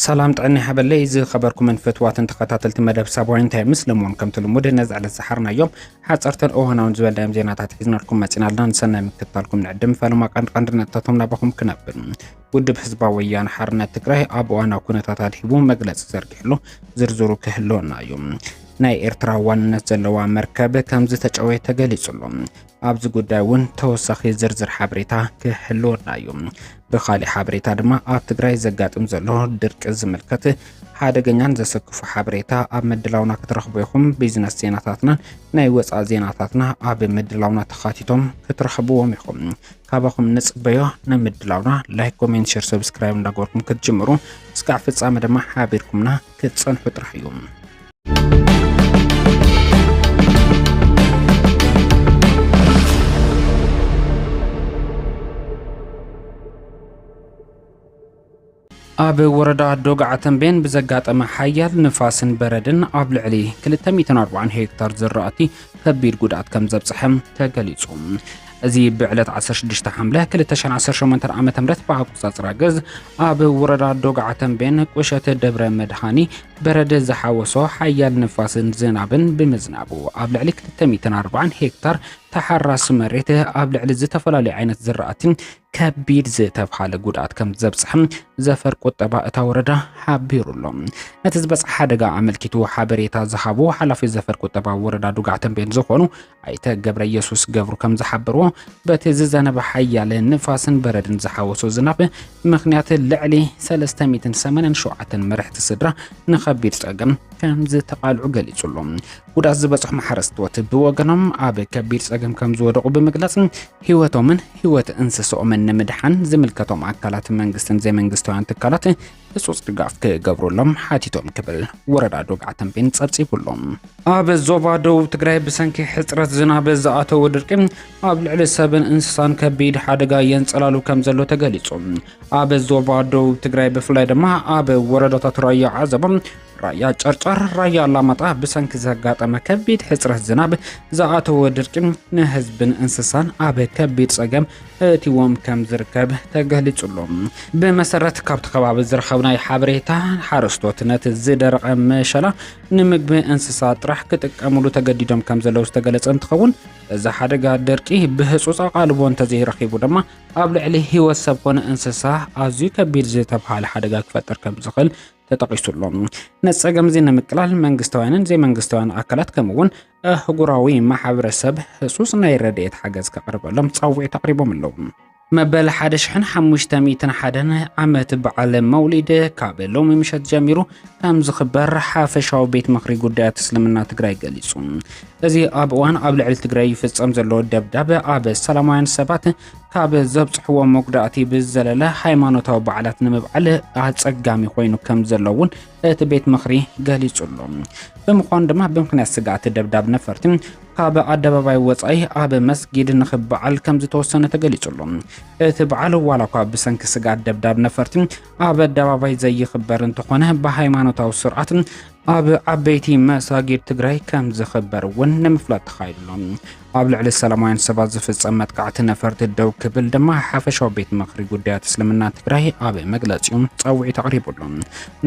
ሰላም ጥዕና ይሃበለይ ዝኸበርኩምን ፍትዋትን ተኸታተልቲ መደብ ሳባውያን ታይምስ፣ ለምውን ከምቲ ልሙድ ነዚ ዕለት ዝሓርናዮም ሓፀርትን እዋናውን ዝበልናዮም ዜናታት ሒዝናልኩም መፂናልና። ንሰናይ ምክትታልኩም ንዕድም። ፈለማ ቀንዲ ቀንዲ ነጥብታቶም ናባኹም ክነብል። ውድብ ህዝባዊ ወያነ ሓርነት ትግራይ ኣብ እዋናዊ ኩነታት ኣድሂቡ መግለፂ ዘርጊሕሉ ዝርዝሩ ክህልወና እዩ። ናይ ኤርትራ ዋንነት ዘለዋ መርከብ ከም ዝተጨወየ ተገሊጹ ኣሎ። ኣብዚ ጉዳይ እውን ተወሳኺ ዝርዝር ሓበሬታ ክህልወና እዩ። ብኻሊእ ሓበሬታ ድማ ኣብ ትግራይ ዘጋጥም ዘሎ ድርቂ ዝምልከት ሓደገኛን ዘሰክፉ ሓበሬታ ኣብ ምድላውና ክትረኽቡ ኢኹም። ቢዝነስ ዜናታትናን ናይ ወፃኢ ዜናታትና ኣብ ምድላውና ተኻቲቶም ክትረኽብዎም ኢኹም። ካባኹም ንጽበዮ ንምድላውና ላይክ፣ ኮሜንት፣ ሸር፣ ሰብስክራይብ እንዳገበርኩም ክትጅምሩ እስካዕ ፍጻመ ድማ ሓቢርኩምና ክትጸንሑ ጥራሕ እዩ። ኣብ ወረዳ ዶግዓ ተምቤን ብዘጋጠመ ሓያል ንፋስን በረድን ኣብ ልዕሊ ክልተ ሚእትን ኣርባዓን ሄክታር ዝራእቲ ከቢድ ጉድኣት ከም ዘብጽሐ ተገሊጹ። እዚ ብዕለት ዓሰርተ ሽዱሽተ ሓምለ ክልተ ሽሕን ዓሰርተ ሸሞንተን ዓመተ ምህረት ብኣቆጻጽራ ግዝ ኣብ ወረዳ ዶግዓ ተምቤን ቁሸት ደብረ መድሃኒ በረድ ዝሓወሶ ሓያል ንፋስን ዝናብን ብምዝናቡ ኣብ ልዕሊ ክልተ ሚእትን ኣርባዓን ሄክታር ተሓራሲ መሬት ኣብ ልዕሊ ዝተፈላለዩ ዓይነት ዝራእቲ ከቢድ ዝተብሃለ ጉድኣት ከም ዘብጽሐ ዘፈር ቁጠባ እታ ወረዳ ሓቢሩ ኣሎ። ነቲ ዝበጽሐ ሓደጋ ኣመልኪቱ ሓበሬታ ዝሃቡ ሓላፊ ዘፈር ቁጠባ ወረዳ ዱጋዕ ተምቤን ዝኾኑ ኣይተ ገብረ ኢየሱስ ገብሩ ከም ዝሓበርዎ፣ በቲ ዝዘነበ ሓያለ ንፋስን በረድን ዝሓወሶ ዝናብ ምኽንያት ልዕሊ ሰለስተ ሚእትን ሰማንያን ሸውዓተን መርሕቲ ስድራ ንኸቢድ ጸገም ከም ዝተቓልዑ ገሊጹ ኣሎ። ጉድኣት ዝበጽሖም ሓረስቶት ብወገኖም ኣብ ከቢድ ጸገም ከም ዝወደቑ ብምግላጽ፣ ህይወቶምን ህይወት እንስሳኦምን ንምድሓን ዝምልከቶም ኣካላት መንግስትን ዘይመንግስታውያን ትካላት ህጹጽ ድጋፍ ክገብሩሎም ሓቲቶም ክብል ወረዳ ዶግዓ ተምቤን ጸብጺቡ ኣሎ። ኣብ ዞባ ደቡብ ትግራይ ብሰንኪ ሕጽረት ዝናብ ዝኣተወ ድርቂ ኣብ ልዕሊ ሰብን እንስሳን ከቢድ ሓደጋ የንጸላሉ ከም ዘሎ ተገሊጹ። ኣብ ዞባ ደቡብ ትግራይ ብፍላይ ድማ ኣብ ወረዳታት ራያ ዓዘቦ፣ ራያ ጨርጨር፣ ራያ ኣላማጣ ብሰንኪ ዘጋጠመ ከቢድ ሕጽረት ዝናብ ዝኣተወ ድርቂ ንህዝብን እንስሳን ኣብ ከቢድ ጸገም እቲዎም ከም ዝርከብ ተገሊጹ ኣሎ። ብመሰረት ካብቲ ከባቢ ዝረኸብናዮ ሓበሬታ፣ ሓረስቶት ነቲ ዝደረቐ መሸላ ንምግቢ እንስሳ ጥራሕ ክጥቀምሉ ተገዲዶም ከም ዘለዉ ዝተገለጸ እንትኸውን፣ እዚ ሓደጋ ድርቂ ብህጹጽ ኣቓልቦ እንተዘይረኺቡ ድማ ኣብ ልዕሊ ህይወት ሰብ ኮነ እንስሳ ኣዝዩ ከቢድ ዝተብሃለ ሓደጋ ክፈጥር ከም ዝኽእል ተጠቒሱ ኣሎ። ነዚ ጸገም እዚ ንምቅላል መንግስታውያንን ዘይመንግስታውያን ኣካላት ከምኡ እውን ኣህጉራዊ ማሕበረሰብ ህጹጽ ናይ ረድኤት ሓገዝ ከቕርበሎም ጻውዒት ኣቕሪቦም ኣለዉ። መበል ሓደ ሽሕን ሓሙሽተ ሚእትን ሓደን ዓመት በዓል መውሊድ ካብ ሎሚ ምሸት ጀሚሩ ከም ዝኽበር ሓፈሻዊ ቤት ምኽሪ ጉዳያት እስልምና ትግራይ ገሊጹ። እዚ ኣብ እዋን ኣብ ልዕሊ ትግራይ ይፍጸም ዘሎ ደብዳብ ኣብ ሰላማውያን ሰባት ካብ ዘብጽሕዎ መጉዳእቲ ብዝዘለለ ሃይማኖታዊ በዓላት ንምብዓል ኣጸጋሚ ኮይኑ ከም ዘሎ እውን እቲ ቤት ምኽሪ ገሊጹ ኣሎ። ብምዃኑ ድማ ብምኽንያት ስግኣት ደብዳብ ነፈርቲ ካብ ኣደባባይ ወጻኢ ኣብ መስጊድ ንኽበዓል ከም ዝተወሰነ ተገሊጹ ኣሎ። እቲ በዓል ዋላ እኳ ብሰንኪ ስግኣት ደብዳብ ነፈርቲ ኣብ ኣደባባይ ዘይኽበር እንተኾነ ብሃይማኖታዊ ስርዓት ኣብ ዓበይቲ መሳጊድ ትግራይ ከም ዝኽበር እውን ንምፍላጥ ተኻይዱ ኣሎ። ኣብ ልዕሊ ሰላማውያን ሰባት ዝፍጸም መጥቃዕቲ ነፈርቲ ደው ክብል ድማ ሓፈሻዊ ቤት ምኽሪ ጉዳያት እስልምና ትግራይ ኣብ መግለጺኡ ጻውዒት ኣቕሪቡ ኣሎ።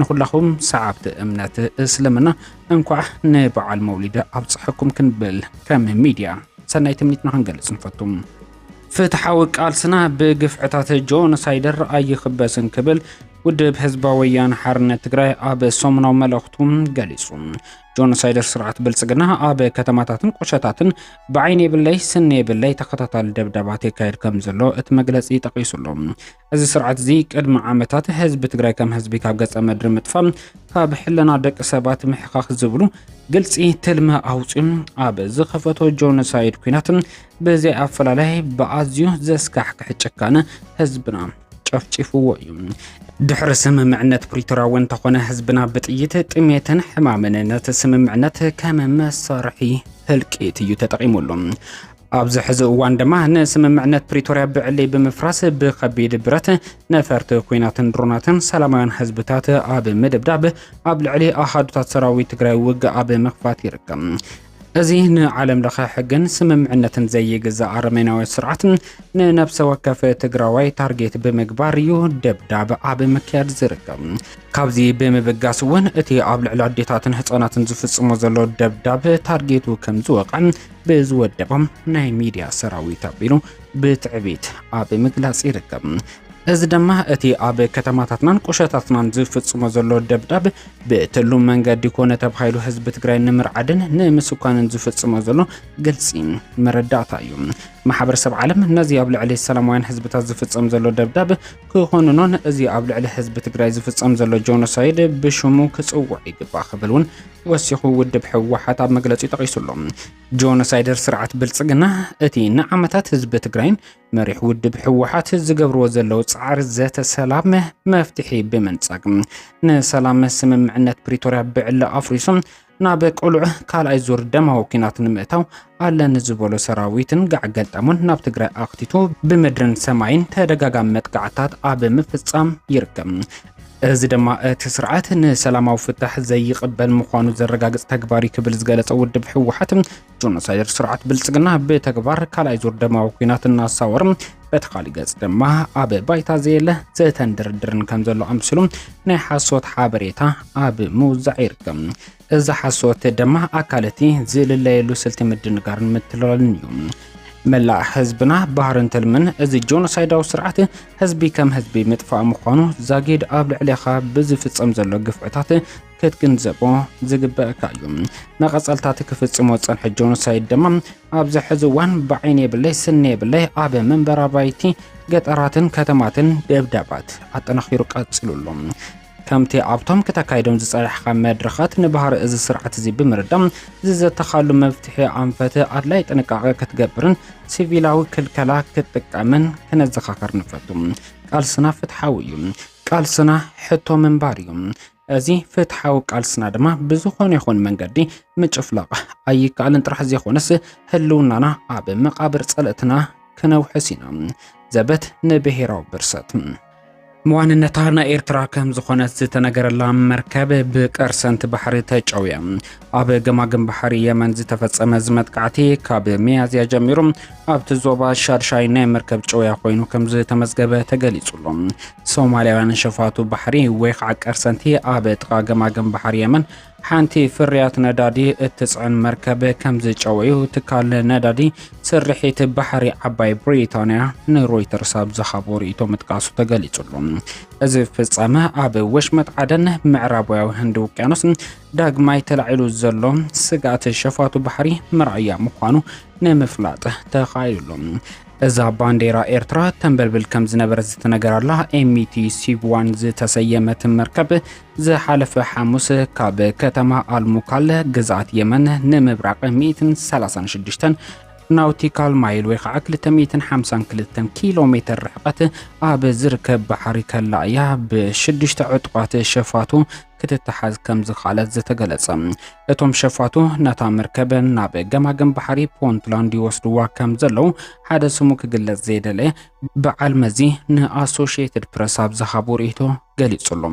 ንኹላኹም ሰዓብቲ እምነት እስልምና እንኳዕ ንበዓል መውሊድ ኣብጽሐኩም ክንብል ከም ሚድያ ሰናይ ትምኒትና ክንገልጽ ንፈቱ። ፍትሓዊ ቃልስና ብግፍዕታት ጆኖሳይደር ኣይኽበስን ክብል ውድብ ህዝባዊ ወያነ ሓርነት ትግራይ ኣብ ሰሙናዊ መልእኽቱ ገሊጹ። ጆኖሳይደር ስርዓት ብልጽግና ኣብ ከተማታትን ቁሸታትን ብዓይኒ የብለይ ስኒ የብለይ ተኸታታሊ ደብዳባት የካየድ ከም ዘሎ እቲ መግለጺ ጠቒሱ ኣሎ። እዚ ስርዓት እዚ ቅድሚ ዓመታት ህዝቢ ትግራይ ከም ህዝቢ ካብ ገጸ ምድሪ ምጥፋእ፣ ካብ ሕልና ደቂ ሰባት ምሕኻኽ ዝብሉ ግልጺ ትልሚ ኣውጺኡ ኣብ ዝኸፈቶ ጆኖሳይድ ኲናት ብዘይ ኣፈላላይ ብኣዝዩ ዘስካሕክሕ ጭካነ ህዝብና ጨፍጪፍዎ እዩ። ድሕሪ ስምምዕነት ፕሪቶርያ እውን እንተኾነ ህዝብና ብጥይት፣ ጥሜትን ሕማምን ነቲ ስምምዕነት ከም መሳርሒ ህልቂት እዩ ተጠቒሙሉ። ኣብዚ ሕዚ እዋን ድማ ንስምምዕነት ፕሪቶርያ ብዕሊ ብምፍራስ ብኸቢድ ብረት፣ ነፈርቲ ኲናትን ድሮናትን ሰላማውያን ህዝብታት ኣብ ምድብዳብ ኣብ ልዕሊ ኣሃዱታት ሰራዊት ትግራይ ውግእ ኣብ ምኽፋት ይርከብ። እዚ ንዓለም ለኸ ሕግን ስምምዕነትን ዘይግዛእ ኣረሜናዊ ስርዓት ንነብሰ ወከፍ ትግራዋይ ታርጌት ብምግባር እዩ ደብዳብ ኣብ ምክያድ ዝርከብ። ካብዚ ብምብጋስ እውን እቲ ኣብ ልዕሊ ኣዴታትን ህፃናትን ዝፍጽሞ ዘሎ ደብዳብ ታርጌቱ ከም ዝወቕዐ ብዝወደቦም ናይ ሚድያ ሰራዊት ኣቢሉ ብትዕቢት ኣብ ምግላጽ ይርከብ። እዚ ድማ እቲ ኣብ ከተማታትናን ቁሸታትናን ዝፍጽሞ ዘሎ ደብዳብ ብትሉም መንገዲ ኮነ ተባሂሉ ህዝቢ ትግራይ ንምርዓድን ንምስኳንን ዝፍጽሞ ዘሎ ግልጺ መረዳእታ እዩ። ማሕበረሰብ ዓለም ነዚ ኣብ ልዕሊ ሰላማውያን ህዝብታት ዝፍጸም ዘሎ ደብዳብ ክኾንኖን እዚ ኣብ ልዕሊ ህዝቢ ትግራይ ዝፍጸም ዘሎ ጆኖሳይድ ብሽሙ ክጽውዕ ይግባእ ክብል እውን ወሲኹ ውድብ ህወሓት ኣብ መግለጺ ጠቒሱ ኣሎ። ጆኖሳይደር ስርዓት ብልጽግና እቲ ንዓመታት ህዝቢ ትግራይን መሪሕ ውድብ ህወሓት ዝገብርዎ ዘለዉ ጻዕሪ ዘተ ሰላም መፍትሒ ብምንጻግ ንሰላም ስምምዕነት ፕሪቶርያ ብዕሊ ኣፍሪሱ ናብ ቅሉዕ ካልኣይ ዙር ደማዊ ኲናት ንምእታው ኣለኒ ዝበሎ ሰራዊትን ጋዕ ገልጠሙን ናብ ትግራይ ኣኽቲቱ ብምድርን ሰማይን ተደጋጋሚ መጥቃዕታት ኣብ ምፍጻም ይርከብ። እዚ ድማ እቲ ስርዓት ንሰላማዊ ፍታሕ ዘይቕበል ምዃኑ ዘረጋግጽ ተግባር እዩ ክብል ዝገለጸ ውድብ ህወሓት፣ ጆኖሳይደር ስርዓት ብልጽግና ብተግባር ካልኣይ ዙር ደማዊ ኲናት እናሳወር በቲ ካሊእ ገጽ ድማ ኣብ ባይታ ዘየለ ዘተንድርድርን ከም ዘሎ ኣምስሉ ናይ ሓሶት ሓበሬታ ኣብ ምውዛዕ ይርከብ። እዚ ሓሶት ድማ ኣካል እቲ ዝልለየሉ ስልቲ ምድንጋርን ምትላልን እዩ። መላእ ህዝብና ባህርን ትልምን እዚ ጆኖሳይዳዊ ስርዓት ህዝቢ ከም ህዝቢ ምጥፋእ ምዃኑ ዛጊድ ኣብ ልዕሌኻ ብዝፍጸም ዘሎ ግፍዕታት ክትግንዘቦ ዝግበእካ እዩ። መቐጸልታት ክፍጽሞ ዝጸንሐ ጆኖሳይድ ድማ ኣብዚ ሕዚ እዋን ብዓይኒ የብለይ ስኒ የብለይ ኣብ መንበሪ ኣባይቲ ገጠራትን ከተማትን ደብዳባት ኣጠናኺሩ ቀጺሉ ኣሎ። ከምቲ ኣብቶም ክተካይዶም ዝጸናሕኻ መድረኻት ንባህሪ እዚ ስርዓት እዚ ብምርዳእ ዝዘተኻሉ መፍትሒ ኣንፈት ኣድላይ ጥንቃቐ ክትገብርን ሲቪላዊ ክልከላ ክትጥቀምን ክነዘኻኸር ንፈቱ። ቃልስና ፍትሓዊ እዩ። ቃልስና ሕቶ ምንባር እዩ። እዚ ፍትሓዊ ቃልስና ድማ ብዝኾነ ይኹን መንገዲ ምጭፍላቕ ኣይከኣልን ጥራሕ ዘይኮነስ ህልውናና ኣብ መቓብር ጸለእትና ክነውሕስ ኢና። ዘበት ንብሄራዊ ብርሰት። ዋንነታ ናይ ኤርትራ ከም ዝኾነት ዝተነገረላ መርከብ ብቀርሰንቲ ባሕሪ ተጨውያ። ኣብ ገማግም ባሕሪ የመን ዝተፈጸመ እዚ መጥቃዕቲ ካብ ሚያዝያ ጀሚሩ ኣብቲ ዞባ ሻድሻይ ናይ መርከብ ጨውያ ኮይኑ ከም ዝተመዝገበ ተገሊጹ ኣሎ። ሶማልያውያን ሸፋቱ ባሕሪ ወይ ከዓ ቀርሰንቲ ኣብ ጥቓ ገማግም ባሕሪ የመን ሓንቲ ፍርያት ነዳዲ እትጽዕን መርከብ ከም ዝጨወዩ ትካል ነዳዲ ስርሒት ባሕሪ ዓባይ ብሪጣንያ ንሮይተርስ ኣብ ዝሃቦ ርእይቶ ምጥቃሱ ተገሊጹ ኣሎ። እዚ ፍጻመ ኣብ ወሽመጥ ዓደን ምዕራባዊ ህንዲ ውቅያኖስ ዳግማይ ተላዒሉ ዘሎ ስግኣት ሸፋቱ ባሕሪ መርኣያ ምዃኑ ንምፍላጥ ተኻኢሉ ኣሎ። እዛ ባንዴራ ኤርትራ ተንበልብል ከም ዝነበረት ዝተነገረላ ኤምቲ ሲቭ ዋን ዝተሰየመት መርከብ ዝሓለፈ ሓሙስ ካብ ከተማ ኣልሙካል ግዝኣት የመን ንምብራቕ ሚእትን ሰላሳን ሽዱሽተን ናውቲካል ማይል ወይ ከዓ ክልተ ሚእትን ሓምሳን ክልተን ኪሎ ሜትር ርሕቐት ኣብ ዝርከብ ባሕሪ ከላ እያ ብሽዱሽተ ዕጡቓት ሸፋቱ ክትተሓዝ ከም ዝኸኣለት ዝተገለጸ። እቶም ሸፋቱ ነታ መርከብ ናብ ገማግም ባሕሪ ፑንትላንድ ይወስድዋ ከም ዘለዉ ሓደ ስሙ ክግለጽ ዘይደለየ በዓል መዚ ንኣሶሽየትድ ፕረስ ኣብ ዝሃቦ ርእይቶ ገሊጹ ኣሎ።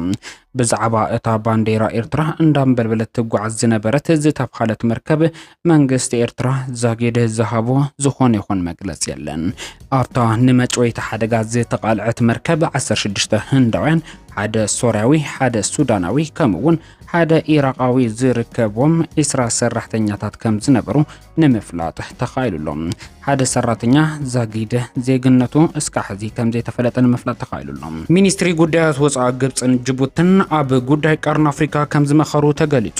ብዛዕባ እታ ባንዴራ ኤርትራ እንዳንበልበለት ትጓዓዝ ዝነበረት ዝተብሃለት መርከብ መንግስቲ ኤርትራ ዛጊድ ዝሃቦ ዝኾነ ይኹን መግለጺ የለን። ኣብታ ንመጭወይቲ ሓደጋ ዝተቓልዐት መርከብ ዓሰርተ ሽዱሽተ ህንዳውያን፣ ሓደ ሶርያዊ፣ ሓደ ሱዳናዊ ከምኡ እውን ሓደ ኢራቓዊ ዝርከብዎም ዒስራ ሰራሕተኛታት ከም ዝነበሩ ንምፍላጥ ተኻኢሉ ኣሎ። ሓደ ሰራተኛ ዛጊድ ዜግነቱ እስካዕ ሕዚ ከም ዘይተፈለጠ ንምፍላጥ ተኻኢሉ ኣሎ። ሚኒስትሪ ጉዳያት ወፃኢ ግብፅን ጅቡትን ኣብ ጉዳይ ቀርኒ ኣፍሪካ ከም ዝመኸሩ ተገሊፁ።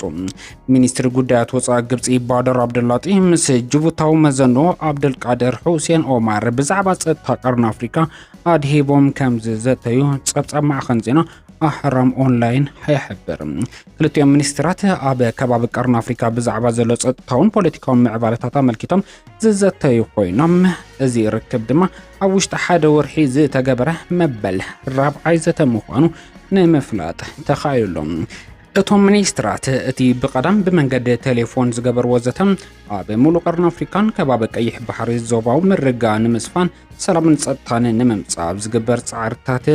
ሚኒስትሪ ጉዳያት ወፃኢ ግብፂ ባደር ኣብደላጢ ምስ ጅቡታዊ መዘንኡ ኣብደልቃድር ሑሴን ኦማር ብዛዕባ ፀጥታ ቀርኒ ኣፍሪካ ኣድሂቦም ከም ዝዘተዩ ፀብፃብ ማዕኸን ዜና ኣሕራም ኦንላይን ይሕብር። ክልቲኦም ሚኒስትራት ኣብ ከባቢ ቀርኒ ኣፍሪካ ብዛዕባ ዘሎ ጸጥታውን ፖለቲካውን ምዕባለታት ኣመልኪቶም ዝዘተዩ ኮይኖም፣ እዚ ርክብ ድማ ኣብ ውሽጢ ሓደ ወርሒ ዝተገበረ መበል ራብዓይ ዘተ ምዃኑ ንምፍላጥ ተኻኢሉ ኣሎ። እቶም ሚኒስትራት እቲ ብቐዳም ብመንገዲ ቴሌፎን ዝገበርዎ ዘተ ኣብ ሙሉእ ቀርኒ ኣፍሪካን ከባቢ ቀይሕ ባሕሪ ዞባዊ ምርግጋእ ንምስፋን ሰላምን ጸጥታን ንምምጻእ ኣብ ዝግበር ጻዕርታት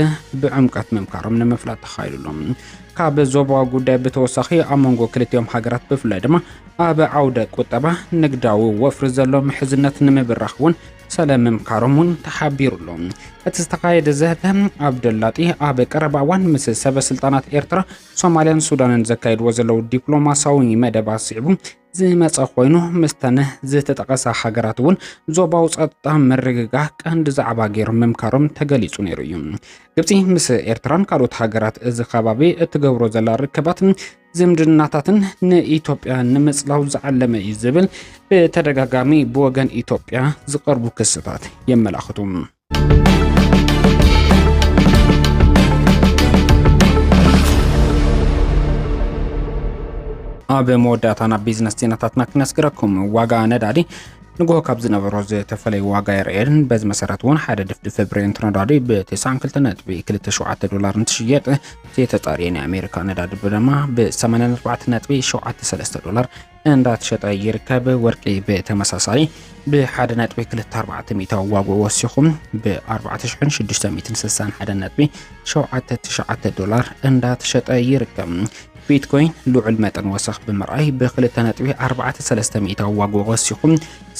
ብዕምቀት ምምካሮም ንምፍላጥ ተኻኢሉ ኣሎ። ካብ ዞባዊ ጉዳይ ብተወሳኺ ኣብ መንጎ ክልቲኦም ሃገራት ብፍላይ ድማ ኣብ ዓውደ ቁጠባ፣ ንግዳዊ ወፍሪ ዘሎ ምሕዝነት ንምብራኽ እውን ሰላም ምምካሮም እውን ተሓቢሩ ኣሎ። እቲ ዝተኻየደ ዘተ ኣብ ደላጢ ኣብ ቀረባ እዋን ምስ ሰበ ስልጣናት ኤርትራ፣ ሶማልያን ሱዳንን ዘካየድዎ ዘለዉ ዲፕሎማሲያዊ መደባት ስዒቡ ዝመጸ ኮይኑ፣ ምስተን ዝተጠቐሳ ሃገራት እውን ዞባዊ ጸጥታ ምርግጋእ ቀንዲ ዛዕባ ገይሮም ምምካሮም ተገሊጹ ነይሩ እዩ። ግብጺ ምስ ኤርትራን ካልኦት ሃገራት እዚ ከባቢ እትገብሮ ዘላ ርክባት ዝምድናታትን ንኢትዮጵያ ንምጽላው ዝዓለመ እዩ ዝብል ብተደጋጋሚ ብወገን ኢትዮጵያ ዝቐርቡ ክስታት የመላኽቱ። ኣብ መወዳእታ ናብ ቢዝነስ ዜናታትና ክነስግረኩም። ዋጋ ነዳዲ ንግሆ ካብ ዝነበሮ ዝተፈለየ ዋጋ የርእየን። በዚ መሰረት እውን ሓደ ድፍድፍ ብሬንት ነዳዲ ብ ተስዓን ክልተ ነጥቢ ክልተ ሸውዓተ ዶላር እንትሽየጥ፣ ዝተጻረየ ናይ ኣሜሪካ ነዳዲ ድማ ብ ሰማንያን ኣርባዕተን ነጥቢ ሸውዓተ ሰለስተ ዶላር እንዳተሸጠ ይርከብ። ወርቂ ብተመሳሳሊ ብ ሓደ ነጥቢ ክልተ ኣርባዕተ ሚእታዊ ዋግኡ ወሲኹ ብ ኣርባዕተ ሽሕን ሽዱሽተ ሚእትን ስሳን ሓደ ነጥቢ ሸውዓተ ትሽዓተ ዶላር እንዳተሸጠ ይርከብ። ቢትኮይን ልዑል መጠን ወሰኽ ብምርኣይ ብ ክልተ ነጥቢ ኣርባዕተ ሰለስተ ሚእታዊ ዋግኡ ወሲኹ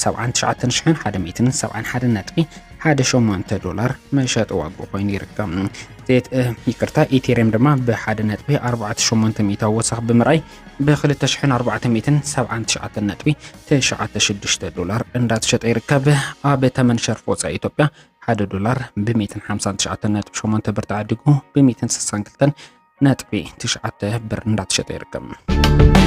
ሰብዓን ትሽዓተን ሽሕን ሓደ ሚእትን ሰብዓን ሓደን ነጥቢ ሓደ ሸሞንተ ዶላር መሸጢ ዋግኡ ኮይኑ ይርከብ። ዜት-፣ እ፣ ይቅርታ፣ ኢቴሪየም ድማ ብ ሓደ ነጥቢ ኣርባዕተ ሸሞንተ ሚእታዊ ወሰኽ ብምርኣይ ብ ክልተ ሽሕን ኣርባዕተ ሚእትን ሰብዓን ትሽዓተን ነጥቢ ትሽዓተ ሽዱሽተ ዶላር እንዳተሸጠ ይርከብ። ኣብ ተመን ሸርፊ ወጻኢ ኢትዮጵያ ሓደ ዶላር ብ ሚእትን ሓምሳን ትሽዓተን ነጥቢ ሸሞንተ ብር ተዓዲጉ ብ ሚእትን ስሳን ክልተን ነጥቢ ትሽዓተ ብር እንዳተሸጠ ይርከብ።